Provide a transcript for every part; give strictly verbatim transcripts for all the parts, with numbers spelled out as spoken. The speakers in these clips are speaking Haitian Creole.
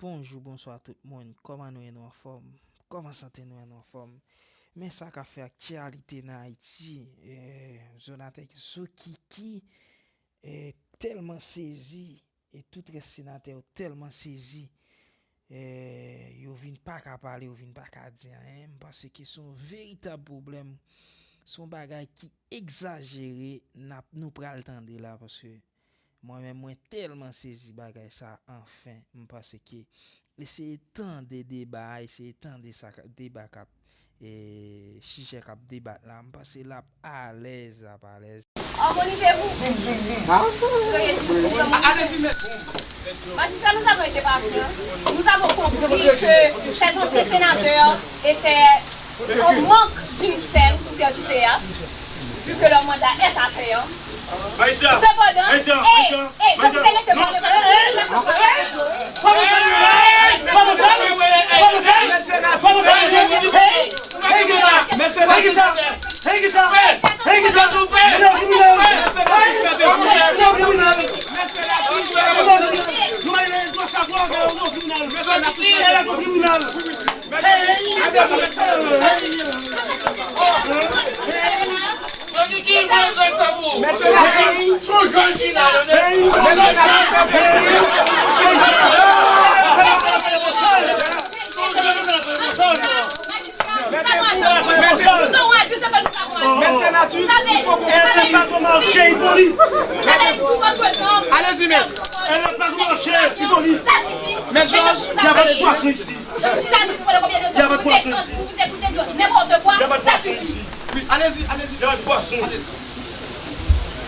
Bonjou, bonswa tout moun. Kòman nou ye, nou anfòm? Kòman sante nou ye, nou anfòm? Men sa k ap fè aktyalite nan Ayiti. Eh, Jonathan Zokiki, eh, tèlman sezi, e tout rès senatè yo tèlman sezi, eh, yo vin pa ka pale, yo vin pa ka di anyen. M panse ke se yon veritab pwoblèm, se yon bagay ki egzajere, n ap, nou pral tande la, paske mwen menm, mwen tèlman sezi bagay sa, anfen, m panse ke eseye tande deba a, eseye tande sa k ap, deba k ap, e, sijè k ap debat la, m panse l ap alèz, l ap alèz. Organisez-vous. Veuillez vous. Allez-y, maître. Magistrats, nous avons été patients. Nous avons compris que ces anciens sénateurs étaient en manque d'une scène pour faire du théâtre, vu que leur mandat est à terme. Cependant, hey, hey, ça vous laisse parler. Allez-y, maître. Maître Georges, il y a pas de poisson ici. Il y a pas de poisson ici. Il y a pas de poisson ici. Oui, allez-y, allez-y. Il y a pas de poisson. Allez-y.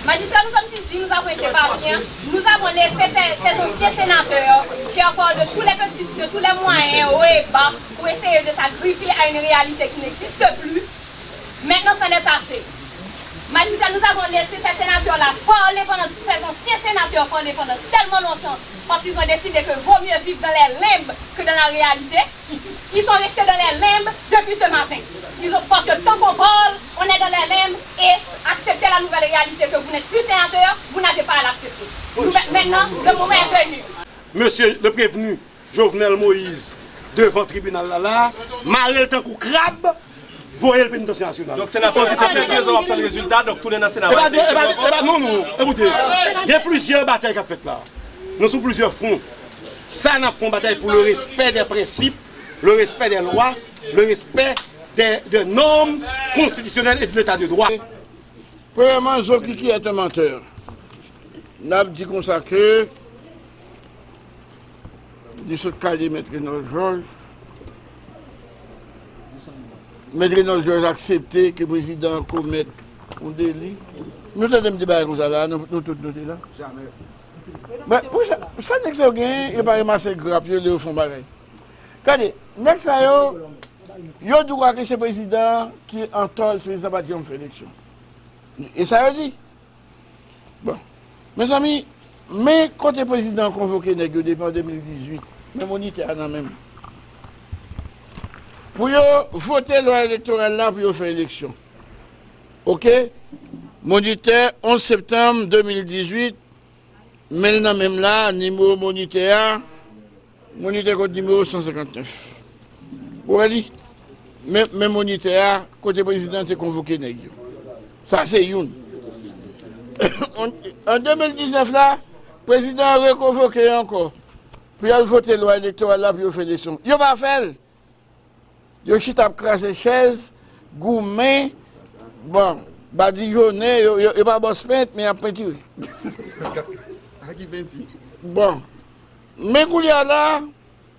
Magistrats, nous sommes saisis, nous avons été patients. Nous avons laissé ces, ces anciens sénateurs faire part de tous les petits, de tous les moyens hauts et bas pour essayer de s'agripper à une réalité qui n'existe plus. Maintenant, c'en est assez. Magistrats, nous avons laissé ces sénateurs-là parler pendant, ces anciens sénateurs parler pendant tellement longtemps, parce qu'ils ont décidé que vaut mieux vivre dans les limbes que dans la réalité. Ils sont restés dans les limbes depuis ce matin. Ils ont, parce que tant qu'on parle, on est dans les limbes et acceptez la nouvelle réalité que vous n'êtes plus sénateur, vous n'avez pas à l'accepter. Nous, maintenant, le moment est venu. Monsieur le prévenu, Jovenel Moïse devan tribinal la la, mare l tankou krab, voye l penitansye nasyonal. Donk, senatè, sa fè de zan w ap tann rezilta, donk, tounen nan Sena. Epa, de, epa, epa, non, non, ekoute, gen plizyè batay k ap fèt la. Nou sou plizyè fwon. Sa n ap fè yon batay pou le respè dè prensip, le respè dè lwa, le respè dè, dè nòm konstitisyonèl e de leta de dwa. Premyèman, Zokiki est un menteur. N ap di konsa ke li sot kale Mèt Renold Georges. Mèt Renold Georges aksepte ke prezidan an komèt yon deli. Nou tande m di bagay konsa la, nou, nou tout nou te la. Men, pou sa, sa nèg sa yo genyen, yo pa ranmase grap yo lè yo fè yon bagay. Gade, nèg sa yo, yo di w ke se prezidan an ki antò, prezidan pa t janm fè eleksyon. E sa yo di. Bon. Mezanmi, men kote prezidan an konvoke nèg yo depi an de mil dizuit. Men monitè a nan men m. Pou yo vote lwa elektoral la pou yo fè eleksyon. Oke? Monitè, onz septanm de mil dizuit, men l nan men m la, nimewo monitè a, monitè kont nimewo san senkantnèf. Ou wè li? Men, men monitè a, kote prezidan te konvoke nèg yo. Sa se youn. An, an de mil diznèf la, prezidan an rekonvoke yo ankò. Pou y al vote lwa elektoral la, pou yo fè eleksyon. Yo pa fè l. Yo chita ap kraze chèz, goumen, bon, badijonnen, yo, yo, yo pa bòs pent, men y ap pentire. A ki penti? Bon. Men kounye a la,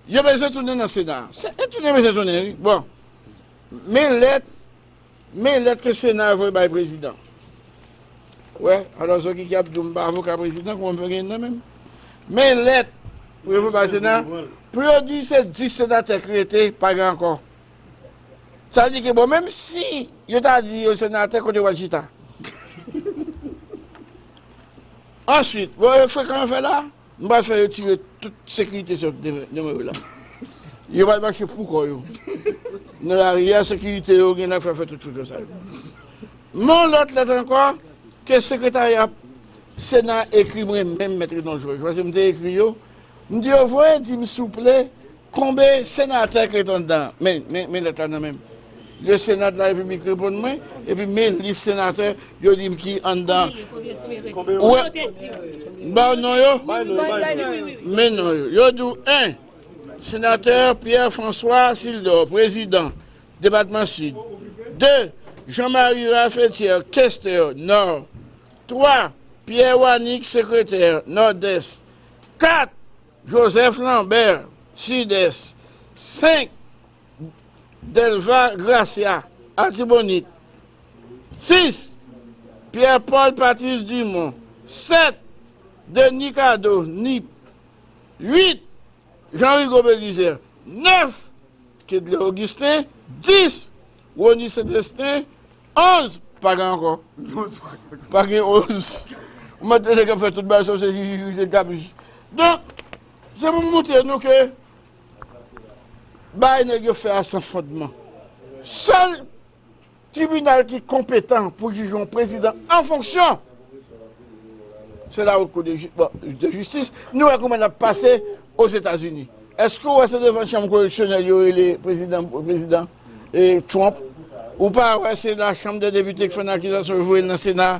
yo bezwen tounen nan Sena. Se, e tounen bezwen tounen, wi. Bon. Men lèt, men lèt ke Sena a voye bay prezidan. Wè, alò, Zokiki ap di w m pa avoka prezidan, kòman m fè gen nan men m? Men lèt pou yo voye bay Sena, pou yo di se dis senatè ki rete, pa gen ankò. Sa vle di ke, bon, menm si yo ta di yo senatè, kote yo pral chita? Answit, bon, e frekan yo fè la, m pral fè yo tire tout sekirite sou devan, devan yo la. Yo pral mache pou kò yo. Nan lari a, sekirite yo gen nan fè, fè tout frekan sa yo. Men yon lòt lèt ankò, ke sekretarya Sena ekri mwen menm, Mèt Renold Georges, paske m te ekri yo, M di yo voye di m souple konbe senatè ki ret anndan. Men, men, men lèt la nan men m. Le Sénat de la République reponn mwen, epi men lis senatè yo di m ki anndan. Ou wè, m ba w non yo? Men non yo. Yo di w en, senatè Pierre François Sildor, prezidan depatman Sid. De, Jean-Marie Ralph Etier, kestè, Nò. Twa, Pierre Wanick, sekretè, Nòdès. Kat, Joseph Lambert, Sidès. Senk, Delva Gracia, Atibonit. Sis, Pierre Paul Patrice Dumont. Sèt, Denis Cadeau, Nip. Uit, Jean Rigaud Belizaire. Nèf, Kedley Augustin. Dis, Rony Celestin. Onz, pa gen ankò. Pa gen onz. Ou mèt tande nèg ap fè tout bagay sa, se jijijije k ap jiji. Donk, se pou m montre nou ke bagay nèg yo fè a san fondman. Sèl tribinal ki konpetan pou jije yon prezidan an fonksyon, se la Haute Cour de Ju-, bon, de Justice. Nou wè kouman l ap pase Ozetazini. Èske w wè se devan chanm koreksyonèl yo rele prezidan, prezidan, e, Trump? Ou pa wè se la Chambre des Députés ki fè yon akizasyon, yo voye l nan Sena?